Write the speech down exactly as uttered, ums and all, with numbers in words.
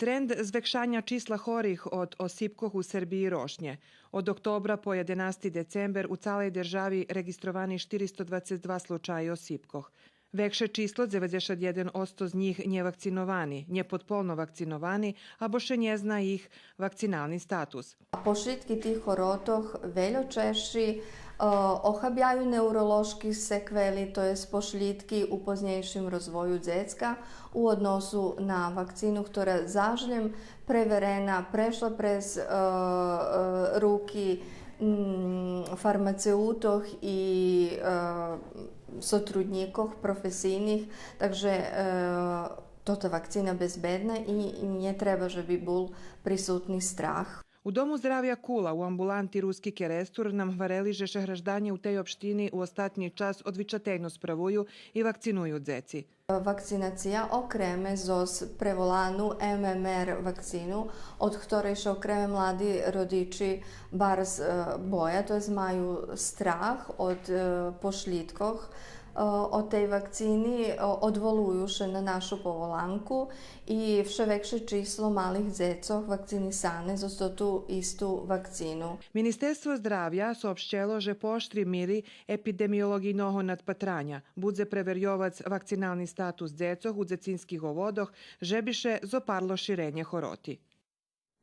Тренд звекшаня числа хорих од осипкох у Сербиї рошнє. Од октобра по єденасти децембер у цалей держави реґистровани штиристо двацец два случаї осипкох. Векше число, дзеведзешат єден одсто з нїх, нє вакциновани, нє подполно вакциновани, або ше нє зна їх вакцинални статус. Пошлїдки тих хоротох вельо чежши, е, охабяю неуролошки секвели, то єст пошлїдки у познєйшим розвою дзецка у односу на вакцину, котра заш лєм преверена, прешла през, е, е, руки, м, фармацеутох и, е, сотруднїкох професийнїх, так же, е, тота вакцина безбедна и нє треба же би бул присутни страх. У Дому здравя Кула у амбуланти Руски Керестур нам гварели же ше гражданє у тей општини у остатнї час одвичательно справую и вакциную дзеци. Вакцинация окреме зоз преволану М М Р вакцину, од хторей ше окреме млади родичи барз, е, боя, то єст маю страх од, е, пошлїдкох, е, од тей вакцини, е, одволую ше на нашу поволанку и вше векше число малих дзецох вакцинисане зоз тоту исту вакцину. Министерство здравя соопщело же поштри мири епидемиолоґийного надпатраня, будзе преверйовац вакцинални статус дзецох у дзецинских оводох, же би ше зопарло ширенє хороти.